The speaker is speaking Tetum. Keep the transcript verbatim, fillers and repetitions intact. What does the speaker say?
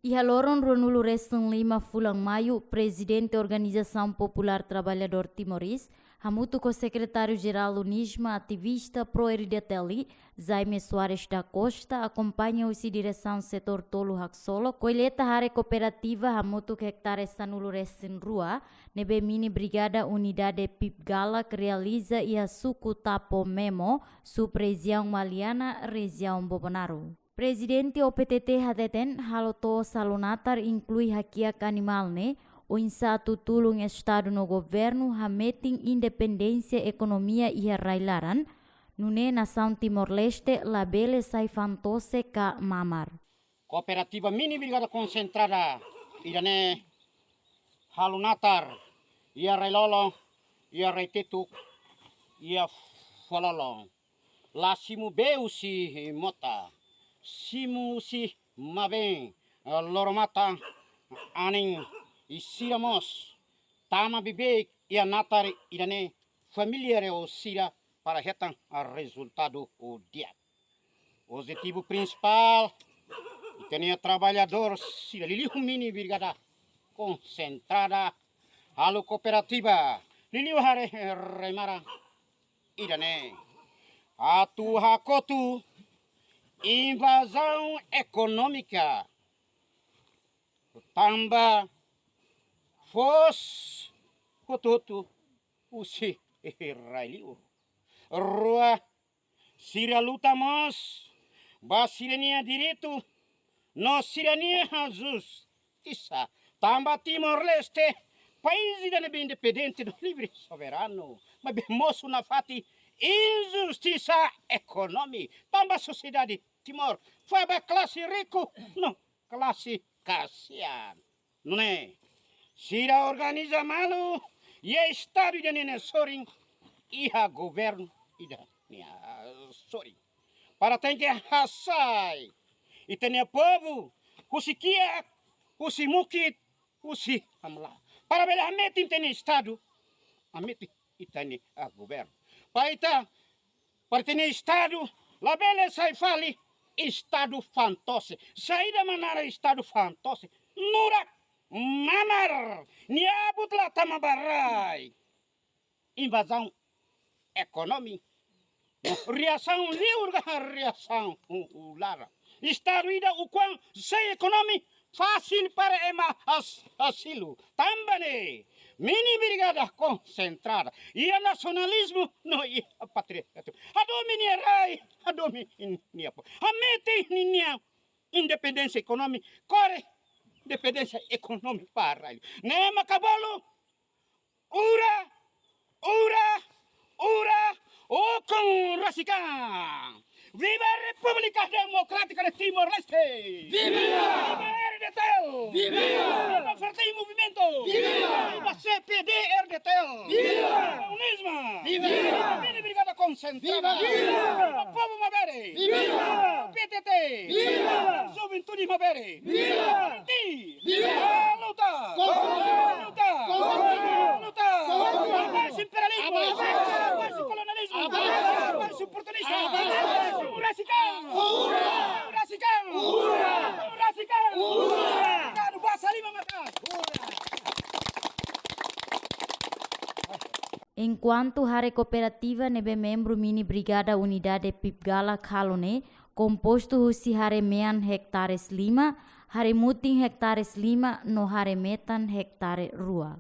Iha loron ruanulu resin lima fulan Maiu, Prezidente Organizasaun Populár Traballadór Timorés, hamutuk ho Sekretáriu Jerál UNISMA, ativista pró-RDTL, Jaime Soares da Costa, akompaña husi diresaun setór tolu haksolok, kolleita hare kooperativa hamutuk ektare sanulu resin rua, ne'ebé mini brigada unidade Pipgalak realiza iha suku Tapo Memo, sub-rejiaun Maliana, rejiaun Bobonaro. Prezidente O P T T hateten, halo to'os halo natar inklui hakiak animál ne'e, oinsá atu tulun Estadu no Governu hametin independénsia ekonomia iha rai-laran, nune'e nasaun Timor-Leste labele sai fa'an to'os ka mamar. Kooperativa Mini Brigada Konsentrada ida-ne'e halo natar iha rai-lolon, iha rai-tetuk, iha fuan-lolon. La simu bee husi mota, simu husi mabeen, loro-matan, anin, i sira mós tama beibeik iha natar ida-ne'e, familiár ho sira para hetan rezultadu di'ak. Objetivu prinsipál ita-nia traballadór sira liuliu Mini Brigada Konsentrada halo kooperativa liuliu hare rai-maran ida-ne'e atu hakotu invazaun ekonómika tanba foos hotu-hotu husi rai-li'ur. Rua, sira luta mós ba sira-nia direitu no sira-nia justisa. Tanba Timor-Leste, país ida ne'ebé independente no livre soberanu, maibé mosu nafatin injustisa ekonómika. Tanba sosiedade Timor fó ba klase riku no klase kasian. Nune'e, sira organiza malu iha Estadu ida-ne'e nia sorin, iha Governu ida-ne'e nia sorin, para tenke hasai ita-nia povu husi kiak, husi mukit, husi hamlaha, para bele hametin ita-nia Estadu, hametin ita-nia, ah, Governu. Para ita, para ita-nia Estadu labele sai fali Estadu fa'an to'os. Saida mak naran Estadu fa'an to'os? Nurak, mamar, nia abut la tama ba rai. Invazaun ekonómika. Reasaun li'ur ka reasaun u-, u-, laran. Estadu ida ukun sai ekonomia fasil para ema has-, hasilu. Tanba ne'e, Mini Brigada Konsentrada iha nasionalizmu no iha patriotizmu. Hadomi nia rai, hadomi nia povu. Hametin ninia independénsia ekonomia, kore independénsia ekonomia para rai. Ne'e maka bolu, ura, ura, ura, ukun rasik an. Viva República Democrática de Timor-Leste! Viva! Viva RDTL! Viva! Viva Fretilin Movimento! Viva! Viva CPD-RDTL! Viva! Viva UNISMA! Viva! Viva Mini Brigada Konsentrada! Viva! Viva povu maubere! Viva! P T T! Viva! Juventude maubere! Viva! Ti! Viva! Luta! Kontra! Luta! Kontra! Luta! Kontra! Abaixo imperialismo! Abaixo! Abaixo colonialismo! Abaixo! Abaixo oportunista! Abaixo! Abaixo rasik an! Ura! Rasik an! Ura! Rasik an! Ura! Kadu basa lima mata! Enkuantu hare kooperativa ne'ebé membru Mini Brigada Unidade Pipgalak halo ne'e kompostu husi hare mean ektares lima, hare mutin ektares lima, no hare metan ektare rua.